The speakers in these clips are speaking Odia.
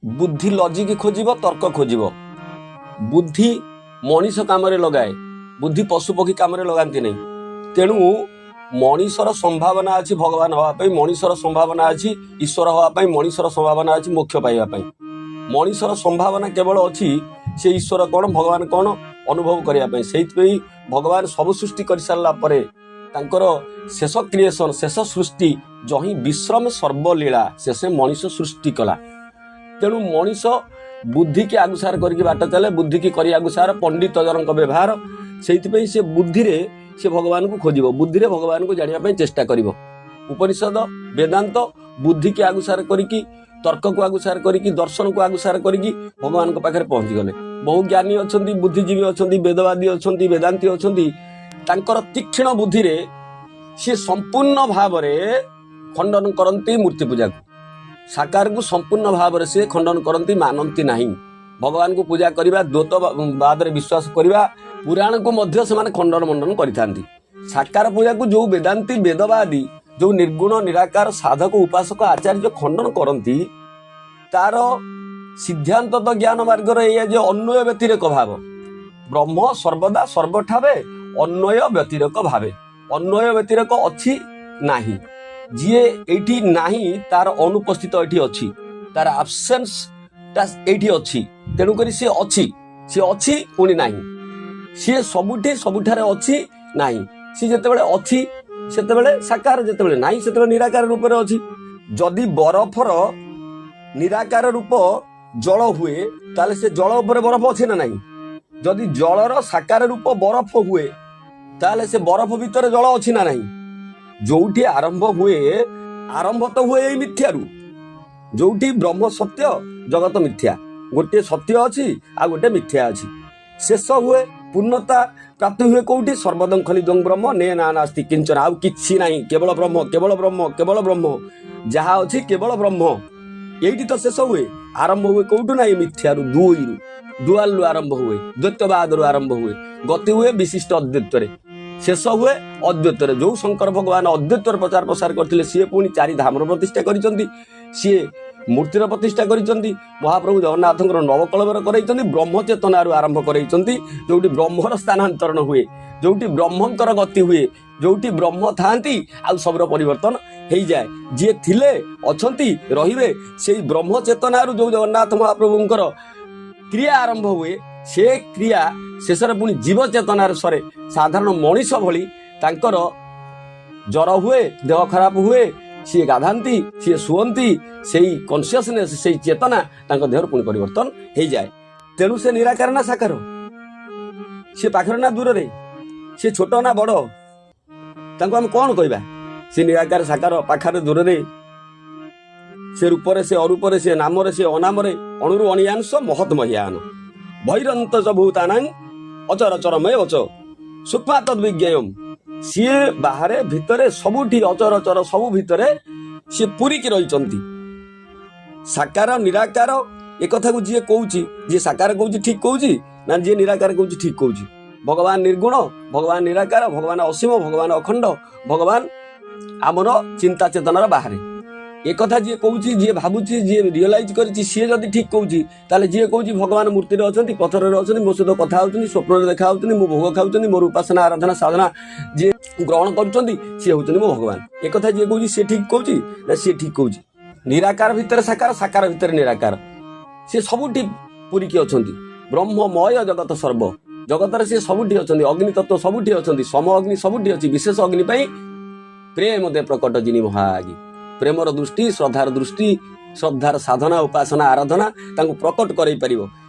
ବୁଦ୍ଧି ଲଜିକ ଖୋଜିବ, ତର୍କ ଖୋଜିବ। ବୁଦ୍ଧି ମଣିଷ କାମରେ ଲଗାଏ, ବୁଦ୍ଧି ପଶୁପକ୍ଷୀ କାମରେ ଲଗାନ୍ତି ନାହିଁ। ତେଣୁ ମଣିଷର ସମ୍ଭାବନା ଅଛି ଭଗବାନ ହେବା ପାଇଁ, ମଣିଷର ସମ୍ଭାବନା ଅଛି ଈଶ୍ୱର ହେବା ପାଇଁ, ମଣିଷର ସମ୍ଭାବନା ଅଛି ମୋକ୍ଷ ପାଇବା ପାଇଁ। ମଣିଷର ସମ୍ଭାବନା କେବଳ ଅଛି ସେ ଈଶ୍ୱର କ'ଣ, ଭଗବାନ କ'ଣ ଅନୁଭବ କରିବା ପାଇଁ। ସେଇଥିପାଇଁ ଭଗବାନ ସବୁ ସୃଷ୍ଟି କରିସାରିଲା ପରେ ତାଙ୍କର ଶେଷ କ୍ରିଏସନ, ଶେଷ ସୃଷ୍ଟି ଯହିଁ ବିଶ୍ରମ ସର୍ବଲୀଳା, ଶେଷେ ମଣିଷ ସୃଷ୍ଟି କଲା। ତେଣୁ ମଣିଷ ବୁଦ୍ଧିକି ଆଗୁସାର କରିକି ବାଟ ଚାଲେ, ବୁଦ୍ଧିକି କରି ଆଗୁସାର ପଣ୍ଡିତ ଜନଙ୍କ ବ୍ୟବହାର। ସେଇଥିପାଇଁ ସେ ବୁଦ୍ଧିରେ ସେ ଭଗବାନଙ୍କୁ ଖୋଜିବ, ବୁଦ୍ଧିରେ ଭଗବାନଙ୍କୁ ଜାଣିବା ପାଇଁ ଚେଷ୍ଟା କରିବ। ଉପନିଷଦ, ବେଦାନ୍ତ ବୁଦ୍ଧିକି ଆଗୁସାର କରିକି, ତର୍କକୁ ଆଗୁସାର କରିକି, ଦର୍ଶନକୁ ଆଗୁସାର କରିକି ଭଗବାନଙ୍କ ପାଖରେ ପହଞ୍ଚିଗଲେ। ବହୁ ଜ୍ଞାନୀ ଅଛନ୍ତି, ବୁଦ୍ଧିଜୀବୀ ଅଛନ୍ତି, ବେଦବାଦୀ ଅଛନ୍ତି, ବେଦାନ୍ତୀ ଅଛନ୍ତି। ତାଙ୍କର ତୀକ୍ଷ୍ଣ ବୁଦ୍ଧିରେ ସିଏ ସମ୍ପୂର୍ଣ୍ଣ ଭାବରେ ଖଣ୍ଡନ କରନ୍ତି ମୂର୍ତ୍ତି ପୂଜାକୁ, ସାକାରକୁ ସମ୍ପୂର୍ଣ୍ଣ ଭାବରେ ସିଏ ଖଣ୍ଡନ କରନ୍ତି, ମାନନ୍ତି ନାହିଁ। ଭଗବାନଙ୍କୁ ପୂଜା କରିବା, ଦ୍ୱୈତବାଦରେ ବିଶ୍ୱାସ କରିବା, ପୁରାଣକୁ ମଧ୍ୟ ସେମାନେ ଖଣ୍ଡନ ମଣ୍ଡନ କରିଥାନ୍ତି। ସାକାର ପୂଜାକୁ ଯୋଉ ବେଦାନ୍ତୀ, ବେଦବାଦୀ, ଯୋଉ ନିର୍ଗୁଣ ନିରାକାର ସାଧକ, ଉପାସକ, ଆଚାର୍ଯ୍ୟ ଖଣ୍ଡନ କରନ୍ତି, ତାର ସିଦ୍ଧାନ୍ତ ତ ଜ୍ଞାନ ମାର୍ଗର ଏଇଆ ଯେ ଅନ୍ୱୟ ବ୍ୟତିରେକ ଭାବ। ବ୍ରହ୍ମ ସର୍ବଦା ସର୍ବଠାବେ ଅନ୍ୱୟ ବ୍ୟତିରେକ ଭାବେ। ଅନ୍ୱୟ ବ୍ୟତିରେକ ଅଛି ନାହିଁ, ଯିଏ ଏଇଠି ନାହିଁ ତାର ଅନୁପସ୍ଥିତ ଏଠି ଅଛି, ତାର ଆବସେନ୍ସ ଟା ଏଇଠି ଅଛି। ତେଣୁକରି ସିଏ ଅଛି, ସିଏ ଅଛି ପୁଣି ନାହିଁ। ସିଏ ସବୁଠି ସବୁଠାରେ ଅଛି ନାହିଁ। ସିଏ ଯେତେବେଳେ ଅଛି ସେତେବେଳେ ସାକାର, ଯେତେବେଳେ ନାହିଁ ସେତେବେଳେ ନିରାକାର ରୂପରେ ଅଛି। ଯଦି ବରଫର ନିରାକାର ରୂପ ଜଳ ହୁଏ, ତାହେଲେ ସେ ଜଳ ଉପରେ ବରଫ ଅଛି ନା ନାହିଁ? ଯଦି ଜଳର ସାକାର ରୂପ ବରଫ ହୁଏ, ତାହେଲେ ସେ ବରଫ ଭିତରେ ଜଳ ଅଛି ନା ନାହିଁ? ଯୋଉଠି ଆରମ୍ଭ ହୁଏ, ଆରମ୍ଭ ତ ହୁଏ ଏଇ ମିଥ୍ୟାରୁ। ଯୋଉଠି ବ୍ରହ୍ମ ସତ୍ୟ, ଜଗତ ମିଥ୍ୟା। ଗୋଟିଏ ସତ୍ୟ ଅଛି ଆଉ ଗୋଟେ ମିଥ୍ୟା ଅଛି। ଶେଷ ହୁଏ, ପୂର୍ଣ୍ଣତା ପ୍ରାପ୍ତି ହୁଏ କୋଉଠି? ସର୍ବଦଂ ଖଲିଦଂ ବ୍ରହ୍ମ ନେ ନା ନାସ୍ତି କିଞ୍ଚନ। ଆଉ କିଛି ନାହିଁ, କେବଳ ବ୍ରହ୍ମ, କେବଳ ବ୍ରହ୍ମ, କେବଳ ବ୍ରହ୍ମ। ଯାହା ଅଛି କେବଳ ବ୍ରହ୍ମ। ଏଇଠି ତ ଶେଷ ହୁଏ। ଆରମ୍ଭ ହୁଏ କୋଉଠୁ ନା ଏଇ ମିଥ୍ୟାରୁ, ଦୁଇରୁ, ଡୁଆଲରୁ ଆରମ୍ଭ ହୁଏ, ଦ୍ୱୈତବାଦରୁ ଆରମ୍ଭ ହୁଏ, ଗତି ହୁଏ ବିଶିଷ୍ଟ ଅଦ୍ୱୈତରେ, ଶେଷ ହୁଏ ଅଦ୍ୱୈତରେ। ଯୋଉ ଶଙ୍କର ଭଗବାନ ଅଦ୍ୱୈତର ପ୍ରଚାର ପ୍ରସାର କରିଥିଲେ, ସିଏ ପୁଣି ଚାରି ଧାମର ପ୍ରତିଷ୍ଠା କରିଛନ୍ତି, ସିଏ ମୂର୍ତ୍ତିର ପ୍ରତିଷ୍ଠା କରିଛନ୍ତି, ମହାପ୍ରଭୁ ଜଗନ୍ନାଥଙ୍କର ନବକଳେବର କରେଇଛନ୍ତି, ବ୍ରହ୍ମଚେତନାରୁ ଆରମ୍ଭ କରେଇଛନ୍ତି। ଯୋଉଠି ବ୍ରହ୍ମର ସ୍ଥାନାନ୍ତରଣ ହୁଏ, ଯୋଉଠି ବ୍ରହ୍ମଙ୍କର ଗତି ହୁଏ, ଯୋଉଠି ବ୍ରହ୍ମ ଥାଆନ୍ତି, ଆଉ ସବୁର ପରିବର୍ତ୍ତନ ହେଇଯାଏ। ଯିଏ ଥିଲେ, ଅଛନ୍ତି, ରହିବେ, ସେଇ ବ୍ରହ୍ମ ଚେତନାରୁ ଯୋଉ ଜଗନ୍ନାଥ ମହାପ୍ରଭୁଙ୍କର କ୍ରିୟା ଆରମ୍ଭ ହୁଏ, ସେ କ୍ରିୟା ଶେଷରେ ପୁଣି ଜୀବ ଚେତନାରେ ସରେ। ସାଧାରଣ ମଣିଷ ଭଳି ତାଙ୍କର ଜ୍ୱର ହୁଏ, ଦେହ ଖରାପ ହୁଏ, ସିଏ ଗାଧାନ୍ତି, ସିଏ ଶୁଅନ୍ତି। ସେଇ କନସିୟସନେସ୍, ସେଇ ଚେତନା ତାଙ୍କ ଦେହରୁ ପୁଣି ପରିବର୍ତ୍ତନ ହେଇଯାଏ। ତେଣୁ ସେ ନିରାକାର ନା ସାକାର? ସେ ପାଖରେ ନା ଦୂରରେ? ସେ ଛୋଟ ନା ବଡ଼? ତାଙ୍କୁ ଆମେ କଣ କହିବା? ସେ ନିରାକାର, ସାକାର, ପାଖରେ, ଦୂରରେ, ସେ ରୂପରେ, ସେ ଅରୂପରେ, ସେ ନାମରେ, ସେ ଅନାମରେ। ଅଣୁରୁ ଅଣୀୟାଂଶ ମହତ ମହୀୟାନ ବହିରନ୍ତ ଚ ଭୂତାନାଂ ଅଚର ଚରମୟ ଅଚ ସୂକ୍ଷ୍ମା ତଦ୍ ବିଜ୍ଞେୟମ୍। ସିଏ ବାହାରେ ଭିତରେ ସବୁଠି ଅଚର ଚର, ସବୁ ଭିତରେ ସିଏ ପୂରିକି ରହିଛନ୍ତି। ସାକାର ନିରାକାର ଏ କଥାକୁ ଯିଏ କହୁଛି, ଯିଏ ସାକାର କହୁଛି ଠିକ କହୁଛି ନା ଯିଏ ନିରାକାର କହୁଛି ଠିକ କହୁଛି? ଭଗବାନ ନିର୍ଗୁଣ, ଭଗବାନ ନିରାକାର, ଭଗବାନ ଅସୀମ, ଭଗବାନ ଅଖଣ୍ଡ, ଭଗବାନ ଆମର ଚିନ୍ତା ଚେତନାର ବାହାରେ, ଏ କଥା ଯିଏ କହୁଛି, ଯିଏ ଭାବୁଛି, ଯିଏ ରିଅଲାଇଜ କରିଛି, ସିଏ ଯଦି ଠିକ କହୁଛି, ତାହେଲେ ଯିଏ କହୁଛି ଭଗବାନ ମୂର୍ତ୍ତିରେ ଅଛନ୍ତି, ପଥରରେ ଅଛନ୍ତି, ମୋ ସହିତ କଥା ହଉଛନ୍ତି, ସ୍ୱପ୍ନରେ ଦେଖା ହଉଛନ୍ତି, ମୋ ଭୋଗ ଖାଉଛନ୍ତି, ମୋର ଉପାସନା ଆରାଧନା ସାଧନା ଯିଏ ଗ୍ରହଣ କରୁଛନ୍ତି, ସିଏ ହଉଛନ୍ତି ମୋ ଭଗବାନ, ଏ କଥା ଯିଏ କହୁଛି ସିଏ ଠିକ କହୁଛି ନା ସିଏ ଠିକ କହୁଛି? ନିରାକାର ଭିତରେ ସାକାର, ସାକାର ଭିତରେ ନିରାକାର, ସିଏ ସବୁଠି ପୂରିକି ଅଛନ୍ତି। ବ୍ରହ୍ମମୟ ଜଗତ ସର୍ବ, ଜଗତରେ ସିଏ ସବୁଠି ଅଛନ୍ତି। ଅଗ୍ନି ତତ୍ଵ ସବୁଠି ଅଛନ୍ତି, ସମ ଅଗ୍ନି ସବୁଠି ଅଛି। ବିଶେଷ ଅଗ୍ନି ପାଇଁ ପ୍ରେମ ଦେ ପ୍ରକଟ ଜିନି ମହାଆଗି। ପ୍ରେମର ଦୃଷ୍ଟି, ଶ୍ରଦ୍ଧାର ଦୃଷ୍ଟି, ଶ୍ରଦ୍ଧାର ସାଧନା, ଉପାସନା, ଆରାଧନା ତାଙ୍କୁ ପ୍ରକଟ କରେଇ ପାରିବ।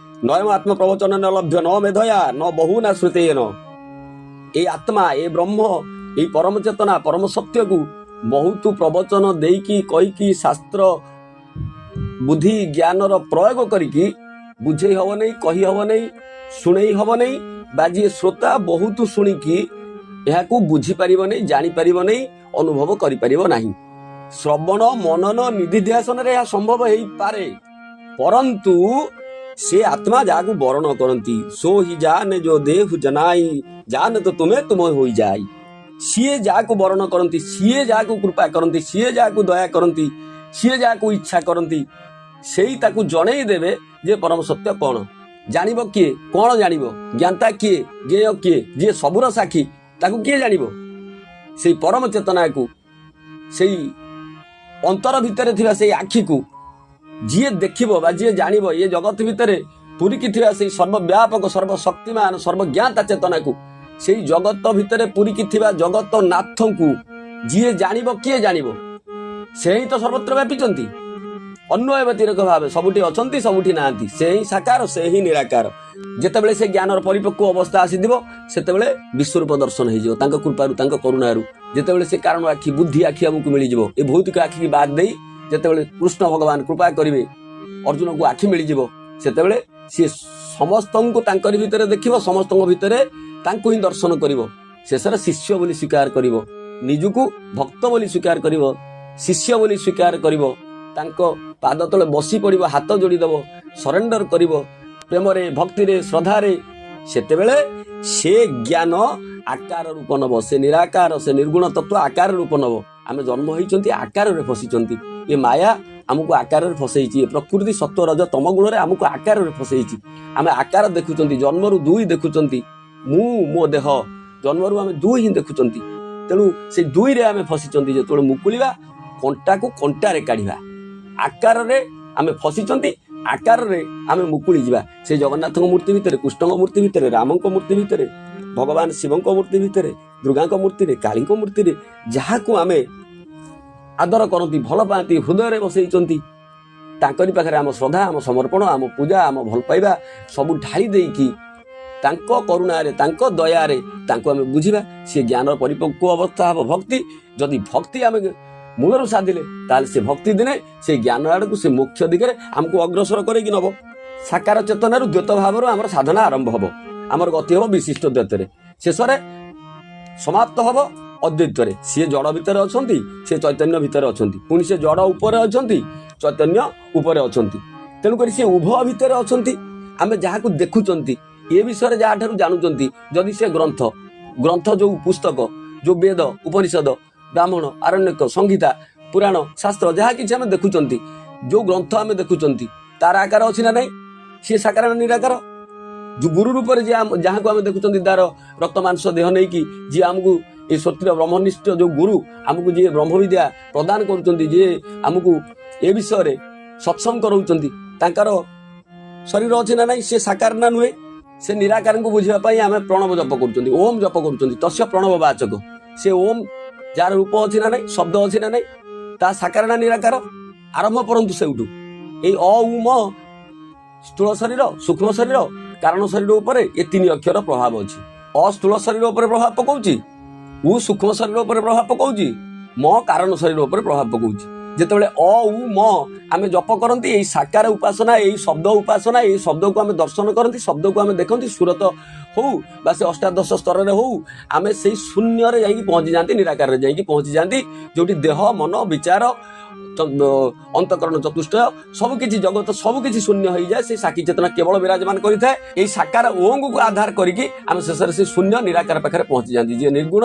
ନୟମ ଆତ୍ମ ପ୍ରବଚନ ନ ଲଭ୍ୟ ନ ମେଧୟା ନ ବହୁ ନା ଶ୍ରୁତେନ। ଏଇ ଆତ୍ମା, ଏ ବ୍ରହ୍ମ, ଏଇ ପରମ ଚେତନା, ପରମ ସତ୍ୟକୁ ବହୁତ ପ୍ରବଚନ ଦେଇକି, କହିକି, ଶାସ୍ତ୍ର ବୁଦ୍ଧି ଜ୍ଞାନର ପ୍ରୟୋଗ କରିକି ବୁଝେଇ ହବ ନାହିଁ, କହି ହବ ନାହିଁ, ଶୁଣେଇ ହବ ନାହିଁ, ବା ଯିଏ ଶ୍ରୋତା ବହୁତ ଶୁଣିକି ଏହାକୁ ବୁଝିପାରିବ ନାହିଁ, ଜାଣିପାରିବ ନାହିଁ, ଅନୁଭବ କରିପାରିବ ନାହିଁ। ଶ୍ରବଣ ମନନ ନିଧିଧ୍ୟାସନରେ ଏହା ସମ୍ଭବ ହେଇପାରେ, ପରନ୍ତୁ ସେ ଆତ୍ମା ଯାହାକୁ ବରଣ କରନ୍ତି, ସୋ ହି ଜାନେ ଯୋ ଦେହୁ ଜନାଇ, ଜାନେ ତ ତୁମେ ତୁମ ହୋଇଯାଇ। ସିଏ ଯାହାକୁ ବରଣ କରନ୍ତି, ସିଏ ଯାହାକୁ କୃପା କରନ୍ତି, ସିଏ ଯାହାକୁ ଦୟା କରନ୍ତି, ସିଏ ଯାହାକୁ ଇଚ୍ଛା କରନ୍ତି, ସେଇ ତାକୁ ଜଣେଇ ଦେବେ ଯେ ପରମ ସତ୍ୟ କ'ଣ। ଜାଣିବ କିଏ? କ'ଣ ଜାଣିବ? ଜ୍ଞାତା କିଏ? ଜ୍ଞେୟ କିଏ? ଯିଏ ସବୁର ସାକ୍ଷୀ, ତାକୁ କିଏ ଜାଣିବ? ସେଇ ପରମ ଚେତନାକୁ, ସେଇ ଅନ୍ତର ଭିତରେ ଥିବା ସେଇ ଆଖିକୁ ଯିଏ ଦେଖିବ ବା ଯିଏ ଜାଣିବ, ଏ ଜଗତ ଭିତରେ ପୁରିକି ଥିବା ସେଇ ସର୍ବବ୍ୟାପକ, ସର୍ବଶକ୍ତିମାନ, ସର୍ବଜ୍ଞାତା ଚେତନାକୁ, ସେଇ ଜଗତ ଭିତରେ ପୁରିକି ଥିବା ଜଗତ ନାଥଙ୍କୁ ଯିଏ ଜାଣିବ, କିଏ ଜାଣିବ? ସେ ହିଁ ତ ସର୍ବତ୍ର ବ୍ୟାପିଛନ୍ତି। ଅନ୍ୱୟ ବ୍ୟତିରେକ ଭାବେ ସବୁଠି ଅଛନ୍ତି, ସବୁଠି ନାହାନ୍ତି। ସେ ହିଁ ସାକାର, ସେ ହିଁ ନିରାକାର। ଯେତେବେଳେ ସେ ଜ୍ଞାନର ପରିପକ୍ୱ ଅବସ୍ଥା ଆସିଥିବ, ସେତେବେଳେ ବିଶ୍ୱରୂପ ଦର୍ଶନ ହେଇଯିବ ତାଙ୍କ କୃପାରୁ, ତାଙ୍କ କରୁଣାରୁ। ଯେତେବେଳେ ସେ କାରଣ ଆଖି, ବୁଦ୍ଧି ଆଖି ଆମକୁ ମିଳିଯିବ, ଏ ଭୌତିକ ଆଖିକି ବାଦ ଦେଇ ଯେତେବେଳେ କୃଷ୍ଣ ଭଗବାନ କୃପା କରିବେ, ଅର୍ଜୁନକୁ ଆଖି ମିଳିଯିବ, ସେତେବେଳେ ସିଏ ସମସ୍ତଙ୍କୁ ତାଙ୍କରି ଭିତରେ ଦେଖିବ, ସମସ୍ତଙ୍କ ଭିତରେ ତାଙ୍କୁ ହିଁ ଦର୍ଶନ କରିବ। ଶେଷରେ ଶିଷ୍ୟ ବୋଲି ସ୍ୱୀକାର କରିବ, ନିଜକୁ ଭକ୍ତ ବୋଲି ସ୍ୱୀକାର କରିବ, ଶିଷ୍ୟ ବୋଲି ସ୍ୱୀକାର କରିବ, ତାଙ୍କ ପାଦ ତଳେ ବସି ପଡ଼ିବ, ହାତ ଯୋଡ଼ିଦେବ, ସରେଣ୍ଡର କରିବ ପ୍ରେମରେ, ଭକ୍ତିରେ, ଶ୍ରଦ୍ଧାରେ। ସେତେବେଳେ ସେ ଜ୍ଞାନ ଆକାର ରୂପ ନବ। ସେ ନିରାକାର, ସେ ନିର୍ଗୁଣ ତତ୍ଵ ଆକାର ରୂପ ନବ। ଆମେ ଜନ୍ମ ହେଇଛନ୍ତି, ଆକାରରେ ଫସିଛନ୍ତି। ଏ ମାୟା ଆମକୁ ଆକାରରେ ଫସେଇଛି। ଏ ପ୍ରକୃତି ସତ୍ୱ, ରଜ, ତମ ଗୁଣରେ ଆମକୁ ଆକାରରେ ଫସେଇଛି। ଆମେ ଆକାର ଦେଖୁଛନ୍ତି, ଜନ୍ମରୁ ଦୁଇ ଦେଖୁଛନ୍ତି, ମୁଁ, ମୋ ଦେହ। ଜନ୍ମରୁ ଆମେ ଦୁଇ ହିଁ ଦେଖୁଛନ୍ତି। ତେଣୁ ସେ ଦୁଇରେ ଆମେ ଫସିଛନ୍ତି। ଯେତେବେଳେ ମୁକୁଳିବା, କଣ୍ଟାକୁ କଣ୍ଟାରେ କାଢ଼ିବା। ଆକାରରେ ଆମେ ଫସିଛନ୍ତି, ଆକାରରେ ଆମେ ମୁକୁଳି ଯିବା। ସେ ଜଗନ୍ନାଥଙ୍କ ମୂର୍ତ୍ତି ଭିତରେ, କୃଷ୍ଣଙ୍କ ମୂର୍ତ୍ତି ଭିତରେ, ରାମଙ୍କ ମୂର୍ତ୍ତି ଭିତରେ, ଭଗବାନ ଶିବଙ୍କ ମୂର୍ତ୍ତି ଭିତରେ, ଦୁର୍ଗାଙ୍କ ମୂର୍ତ୍ତିରେ, କାଳୀଙ୍କ ମୂର୍ତ୍ତିରେ, ଯାହାକୁ ଆମେ ଆଦର କରନ୍ତି, ଭଲ ପାଆନ୍ତି, ହୃଦୟରେ ବସେଇଛନ୍ତି, ତାଙ୍କରି ପାଖରେ ଆମ ଶ୍ରଦ୍ଧା, ଆମ ସମର୍ପଣ, ଆମ ପୂଜା, ଆମ ଭଲ ପାଇବା ସବୁ ଢାଳି ଦେଇକି ତାଙ୍କ କରୁଣାରେ, ତାଙ୍କ ଦୟାରେ ତାଙ୍କୁ ଆମେ ବୁଝିବା। ସେ ଜ୍ଞାନର ପରିପକ୍ୱ ଅବସ୍ଥା ହେବ ଭକ୍ତି। ଯଦି ଭକ୍ତି ଆମେ ମୂଳରୁ ସାଧିଲେ, ତାହେଲେ ସେ ଭକ୍ତି ଦିନେ ସେ ଜ୍ଞାନ ଆଡ଼କୁ, ସେ ମୋକ୍ଷ ଦିଗରେ ଆମକୁ ଅଗ୍ରସର କରେଇକି ନବ। ସାକାର ଚେତନାରୁ ଦ୍ୱୈତ ଭାବରୁ ଆମର ସାଧନା ଆରମ୍ଭ ହବ। ଆମର ଗତି ହବ ବିଶିଷ୍ଟ ଦ୍ୱୈତରେ, ଶେଷରେ ସମାପ୍ତ ହବ ଅଦ୍ୱୈତରେ। ସିଏ ଜଡ଼ ଭିତରେ ଅଛନ୍ତି, ସେ ଚୈତନ୍ୟ ଭିତରେ ଅଛନ୍ତି, ପୁଣି ସେ ଜଡ଼ ଉପରେ ଅଛନ୍ତି, ଚୈତନ୍ୟ ଉପରେ ଅଛନ୍ତି। ତେଣୁକରି ସେ ଉଭୟ ଭିତରେ ଅଛନ୍ତି। ଆମେ ଯାହାକୁ ଦେଖୁଛନ୍ତି, ଏ ବିଷୟରେ ଯାହାଠାରୁ ଜାଣୁଛନ୍ତି, ଯଦି ସେ ଗ୍ରନ୍ଥ ଗ୍ରନ୍ଥ ଯୋଉ ପୁସ୍ତକ, ଯୋଉ ବେଦ, ଉପନିଷଦ, ବ୍ରାହ୍ମଣ, ଆରଣ୍ୟକ, ସଂହିତା, ପୁରାଣ, ଶାସ୍ତ୍ର, ଯାହା କିଛି ଆମେ ଦେଖୁଛନ୍ତି, ଯୋଉ ଗ୍ରନ୍ଥ ଆମେ ଦେଖୁଛନ୍ତି, ତାର ଆକାର ଅଛି ନା ନାହିଁ? ସିଏ ସାକାର ନା ନିରାକାର? ଯୋଉ ଗୁରୁ ରୂପରେ ଯିଏ, ଯାହାକୁ ଆମେ ଦେଖୁଛନ୍ତି, ତାର ରକ୍ତ ମାଂସ ଦେହ ନେଇକି ଯିଏ ଆମକୁ ଏ ସତ୍ୟ ବ୍ରହ୍ମନିଷ୍ଠ ଯୋଉ ଗୁରୁ ଆମକୁ ଯିଏ ବ୍ରହ୍ମବିଦ୍ୟା ପ୍ରଦାନ କରୁଛନ୍ତି, ଯିଏ ଆମକୁ ଏ ବିଷୟରେ ସତ୍ସଙ୍ଗ କରାଉଛନ୍ତି, ତାଙ୍କର ଶରୀର ଅଛି ନା ନାହିଁ? ସେ ସାକାର ନା ନୁହେଁ? ସେ ନିରାକାରଙ୍କୁ ବୁଝିବା ପାଇଁ ଆମେ ପ୍ରଣବ ଜପ କରୁଛନ୍ତି, ଓମ୍ ଜପ କରୁଛନ୍ତି। ତସ୍ୟ ପ୍ରଣବ ବାଚକ। ସେ ଓମ୍ ଯାହାର ରୂପ ଅଛି ନା ନାହିଁ? ଶବ୍ଦ ଅଛି ନା ନାହିଁ? ତା ସାକାର ନା ନିରାକାର? ଆରମ୍ଭ କରନ୍ତୁ ସେଇଠୁ। ଏଇ ଅ ଉ ମ, ସ୍ଥୂଳ ଶରୀର, ସୂକ୍ଷ୍ମ ଶରୀର, କାରଣ ଶରୀର ଉପରେ ଏ ତିନି ଅକ୍ଷର ପ୍ରଭାବ ଅଛି। ଅ ସ୍ଥୂଳ ଶରୀର ଉପରେ ପ୍ରଭାବ ପକଉଛି, ଉ ସୂକ୍ଷ୍ମ ଶରୀର ଉପରେ ପ୍ରଭାବ ପକଉଛି, ମ କାରଣ ଶରୀର ଉପରେ ପ୍ରଭାବ ପକଉଛି। ଯେତେବେଳେ ଅ ଉ ମ ଆମେ ଜପ କରନ୍ତି, ଏଇ ସାକାର ଉପାସନା, ଏଇ ଶବ୍ଦ ଉପାସନା, ଏଇ ଶବ୍ଦକୁ ଆମେ ଦର୍ଶନ କରନ୍ତି, ଶବ୍ଦକୁ ଆମେ ଦେଖନ୍ତି, ସୁରତ ହଉ ବା ସେ ଅଷ୍ଟାଦଶ ସ୍ତରରେ ହଉ, ଆମେ ସେଇ ଶୂନ୍ୟରେ ଯାଇକି ପହଞ୍ଚି ଯାଆନ୍ତି, ନିରାକାରରେ ଯାଇକି ପହଞ୍ଚି ଯାଆନ୍ତି, ଯୋଉଠି ଦେହ, ମନ, ବିଚାର, ଅନ୍ତଃକରଣ ଚତୁଷ୍ଟୟ ସବୁ କିଛି, ଜଗତ ସବୁ କିଛି ଶୂନ୍ୟ ହେଇଯାଏ। ସେଇ ସାକ୍ଷୀ ଚେତନା କେବଳ ବିରାଜମାନ କରିଥାଏ। ଏଇ ସାକାର ଓଙ୍ଗକୁ ଆଧାର କରିକି ଆମେ ଶେଷରେ ସେ ଶୂନ୍ୟ ନିରାକାର ପାଖରେ ପହଞ୍ଚି ଯାଆନ୍ତି, ଯିଏ ନିର୍ଗୁଣ,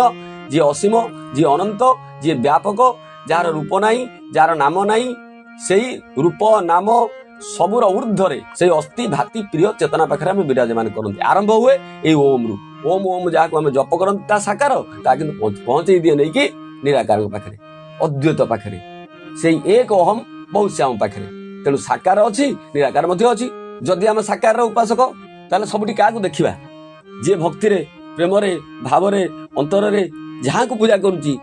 ଯିଏ ଅସୀମ, ଯିଏ ଅନନ୍ତ, ଯିଏ ବ୍ୟାପକ, ଯାହାର ରୂପ ନାହିଁ, ଯାହାର ନାମ ନାହିଁ। ସେଇ ରୂପ ନାମ ସବୁର ଊର୍ଦ୍ଧ୍ୱରେ ସେଇ ଅସ୍ତି ଭାତି ପ୍ରିୟ ଚେତନା ପାଖରେ ଆମେ ବିରାଜମାନ କରନ୍ତି। ଆରମ୍ଭ ହୁଏ ଏଇ ଓମ୍ରୁ। ଓମ୍ ଓମ୍ ଯାହାକୁ ଆମେ ଜପ କରନ୍ତି, ତା ସାକାର, ତା କିନ୍ତୁ ପହଞ୍ଚେଇ ଦିଏ ନେଇକି ନିରାକାରଙ୍କ ପାଖରେ, ଅଦ୍ୱୈତ ପାଖରେ, ସେଇ ଏକ ଅହମ ବହୁତ ଶ୍ୟାମ ପାଖରେ। ତେଣୁ ସାକାର ଅଛି, ନିରାକାର ମଧ୍ୟ ଅଛି। ଯଦି ଆମେ ସାକାରର ଉପାସକ, ତାହେଲେ ସବୁଠି କାହାକୁ ଦେଖିବା? ଯିଏ ଭକ୍ତିରେ, ପ୍ରେମରେ, ଭାବରେ, ଅନ୍ତରରେ ଯାହାକୁ ପୂଜା କରୁଛି,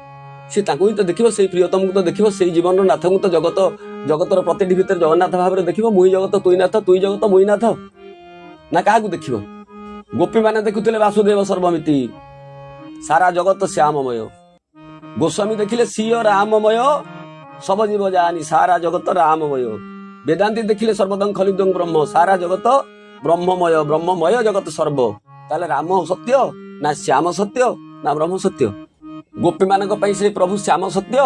ସେ ତାଙ୍କୁ ହିଁ ତ ଦେଖିବ, ସେଇ ପ୍ରିୟତମକୁ ତ ଦେଖିବ, ସେଇ ଜୀବନର ନାଥଙ୍କୁ ତ ଜଗତର ପ୍ରତିଟି ଭିତରେ ଜଗନ୍ନାଥ ଭାବରେ ଦେଖିବ। ମୁଇଁ ଜଗତ ତୁଇ ନାଥ, ତୁଇ ଜଗତ ମୁଇଁ ନାଥ, ନା କାହାକୁ ଦେଖିବ? ଗୋପୀମାନେ ଦେଖୁଥିଲେ ବାସୁଦେବ ସର୍ବମିତି, ସାରା ଜଗତ ଶ୍ୟାମମୟ। ଗୋସ୍ୱାମୀ ଦେଖିଲେ ସିୟ ରାମମୟ ସବ ଜୀବ ଜାନି, ସାରା ଜଗତ ରାମମୟ। ବେଦାନ୍ତୀ ଦେଖିଲେ ସର୍ବଦଂ ଖଲିଦଂ ବ୍ରହ୍ମ, ସାରା ଜଗତ ବ୍ରହ୍ମମୟ, ବ୍ରହ୍ମମୟ ଜଗତ ସର୍ବ। ତାହେଲେ ରାମ ସତ୍ୟ ନା ଶ୍ୟାମ ସତ୍ୟ ନା ବ୍ରହ୍ମ ସତ୍ୟ? ଗୋପୀମାନଙ୍କ ପାଇଁ ସେ ପ୍ରଭୁ ଶ୍ୟାମ ସତ୍ୟ,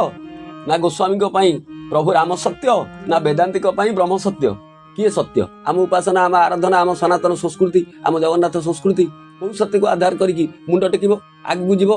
ନା ଗୋସ୍ୱାମୀଙ୍କ ପାଇଁ ପ୍ରଭୁ ରାମ ସତ୍ୟ, ନା ବେଦାନ୍ତିଙ୍କ ପାଇଁ ବ୍ରହ୍ମ ସତ୍ୟ? କିଏ ସତ୍ୟ? ଆମ ଉପାସନା, ଆମ ଆରାଧନା, ଆମ ସନାତନ ସଂସ୍କୃତି, ଆମ ଜଗନ୍ନାଥ ସଂସ୍କୃତି କୋଉ ସତ୍ୟକୁ ଆଧାର କରିକି ମୁଣ୍ଡ ଟେକିବ, ଆଗକୁ ଯିବ?